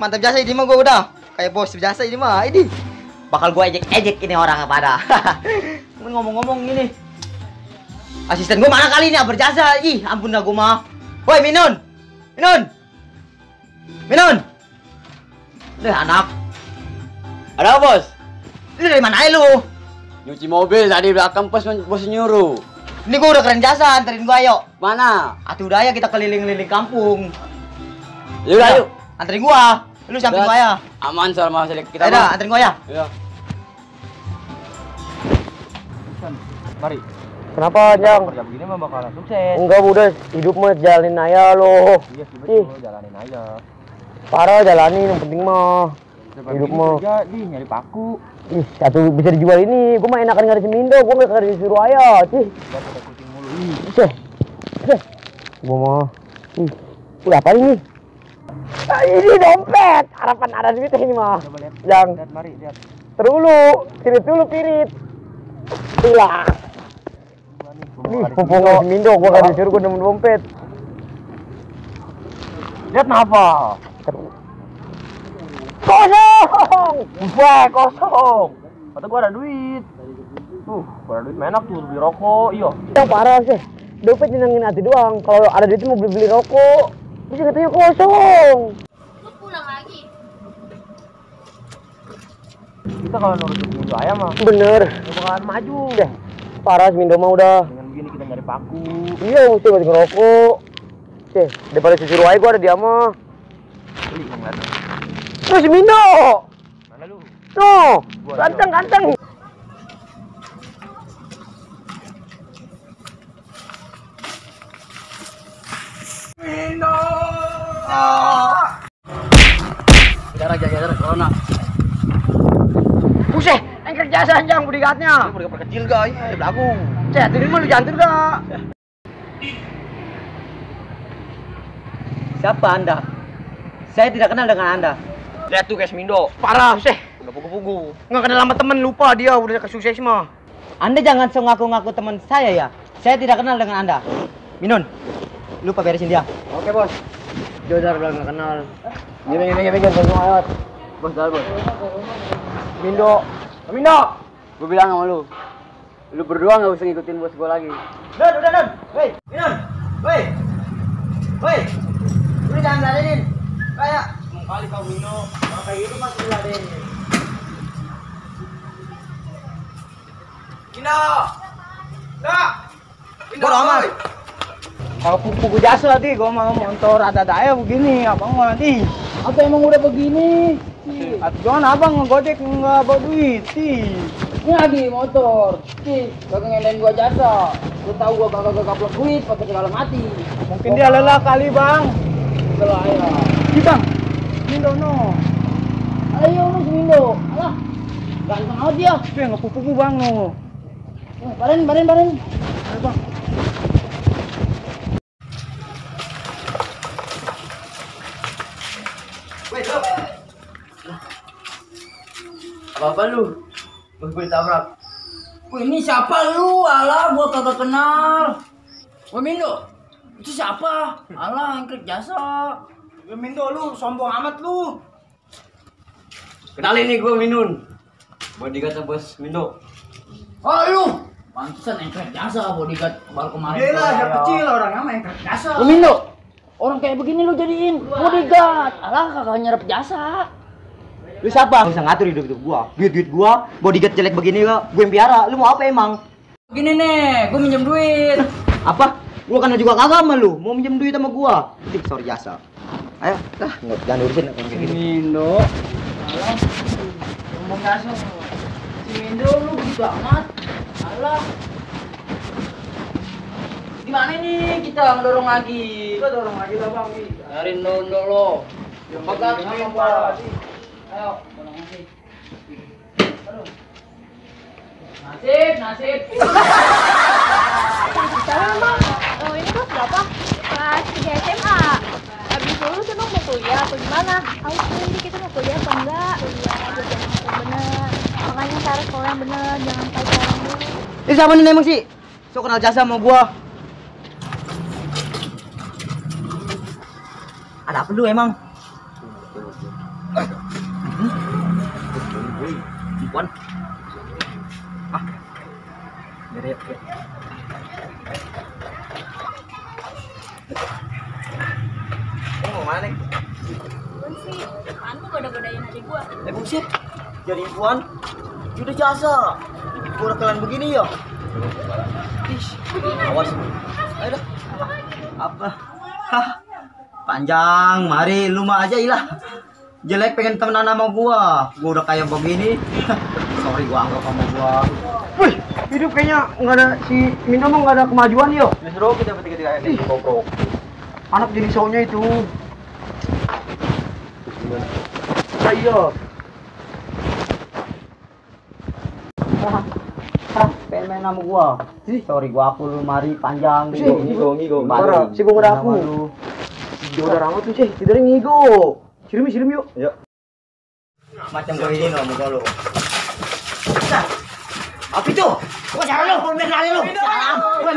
mantap jasa ini mah gua udah. Kayak bos jasa ini mah. Ini bakal gua ejek-ejek ini orang pada. Ngomong-ngomong ini. Asisten gua mana kali ini berjasa. Ih, ampun dah gua mah. Woi, Minun. Minun. Minun. Anak. Ada apa, Bos? Lu dari mana aja lu? Nyuci mobil tadi belakang pas bos nyuruh. Ini gua udah keren jasa, anterin gua ayo. Mana? Atuh udah ya kita keliling-keliling kampung. Yaudah, yuk. Anterin gua. Lu samping gua ya. Aman soal masalah kita. Ayo dah, anterin gua ya. Iya. Mari. Kenapa, Jang? Kerja begini mah bakalan sukses. Enggak, udah hidup mah jalanin aja lo. Iya sih betul, jalanin aja. Parah jalanin, yang penting mah hidup mah. Jadi nyari paku. Ih, satu bisa dijual ini. Gua mah enakan ngari Semindo, gua enggak disuruh ayah, sih. Udah pada kucing mulu. Ih, Gua mah. Udah apa ini? Ini dompet. Harapan ada duit ini mah. coba lihat. Jang, Lihat, mari lihat. pirit dulu, pirit. Hilang. Nih, mumpung ngari Semindo, gua enggak disuruh, gua nemu dompet. Lihat apa? Kosong! Wah, kosong. Kata gua ada duit. Gua ada duit enak tuh beli rokok. Iya. Yang parah sih, dompet nyenengin hati doang. Kalau ada duit mau beli rokok, terus katanya kosong. Lu pulang lagi. Kita kalau nurutin Mindo ayam mah Bener. nggak bakalan maju. Deh, parah Semindo mah udah. Dengan begini kita nyari paku. Iya, mesti buat ngerokok. Cih, daripada disuruh aja gua ada dia mah. Beli yang ngeliat. Tuh Semindo. Mana lu? Tuh, Gua ganteng. Jarak corona. Buset, engker jasa Jang bodyguardnya. Mereka perkecil guys, ada belagung. Cih, tadi mah lu jantur gak? Siapa Anda? Saya tidak kenal dengan Anda. Lihat tuh guys Mindo. Parah, sih. Udah pugu-pugu. Nggak kenal sama temen, lupa dia udah kesukses mah. Anda jangan so ngaku-ngaku teman saya ya. Saya tidak kenal dengan Anda. Minun, lupa beresin dia. Oke, Bos. Jodar udah nggak kenal. Gini, langsung ayo. Bos, jalan, Bos. Mindo. Mindo. Gue bilang sama lu. Lu berdua nggak usah ngikutin bos gue lagi. Udah. Woi, Minun. Woi. Lu jangan ladenin. Kayak Kali kau Mindo. kayak gitu pasti ladenin. Mindo. Dah. Bodo amat. Kalau pugu jasa tadi, gua mau motor ada daya begini, abang mau nanti. Apa emang udah begini? Jangan abang ngegojek nggak bawa duit, sih. Ini lagi motor, sih. Kagak ngelain gua jasa. Lu tahu gua kagak kaplok duit, pakai segala mati. Mungkin dia lelah kali bang. Kalau ayah. Iya bang. Mindo no. Ayo no Mindo. Alah. Ganteng aja dia. Dia nggak pupu bang no. Barin. Ayo bang. Apa lu? Bos gue ditabrak. Wah, ini siapa lu? Alah, gua kagak kenal. Wah, Mindo. Itu siapa? Alah, yang kerja jasa. Mindo lu sombong amat lu. Kenalin nih gue Minun. Bodyguard bos Mindo. Oh, lu. Pantesan yang kerja jasa bodyguard baru kemarin. Dia lah, dia kecil orangnya main kerja jasa. Lu Mindo. Orang kayak begini lu jadiin bodyguard. Alah, kagak nyerap jasa. Lu siapa? Lu bisa ngatur hidup gua. Duit gua, bodyguard jelek begini gua yang piara. Lu mau apa emang? Gini nih, gua minjem duit. Apa? Gua kan juga kagak sama lu. Mau minjem duit sama gua. Sorry jasa. Ayo, jangan urusin kayak gitu. Mindo. Alah. Ngomong jasa. Si Mindo lu begitu amat. Alah. Gimana nih kita ngedorong lagi? Gua dorong lagi lah bang. Biarin lo. Bagat apa? Ayo, dorong lagi. Aduh. Nasib. Salah bang. Oh ini kelas berapa? Kelas 3 SMA. Habis lulus emang mau kuliah atau gimana? Tahu sih kita mau kuliah apa enggak? Kuliah aja yang bener. Makanya cari sekolah yang bener, jangan pacaran dulu. Ini siapa nih emang sih? So kenal jasa sama gua. Ada apa lu emang? Puan. Ah. Ngeri. Mau mana nih? Gue sih, apaan lu goda-godain adik gua? Buset. Jadi Puan. Udah jasa. Gua udah kalian begini ya. Awas. Ayo dah. Apa? Hah. Panjang, mari lu mah aja ilah. Jelek pengen temenan sama gua. Gua udah kayak begini. Sorry gua anggap sama gua. Wih, hidup kayaknya nggak ada si Mindo mah nggak ada kemajuan yo. Justru kita bertiga-tiga kayak GoPro. Anak jadi show-nya itu. Ayo. Pengen main sama gua. Sorry gua aku lu mari panjang. Ngigo. Parah, si bung udah aku. Dia udah ramah tuh sih, tidurnya ngigo. Sirim yuk. Yuk. Macam gua ini no muka lu. Apa itu? Gua jangan lu, gua biar lari lu. Salam. Gue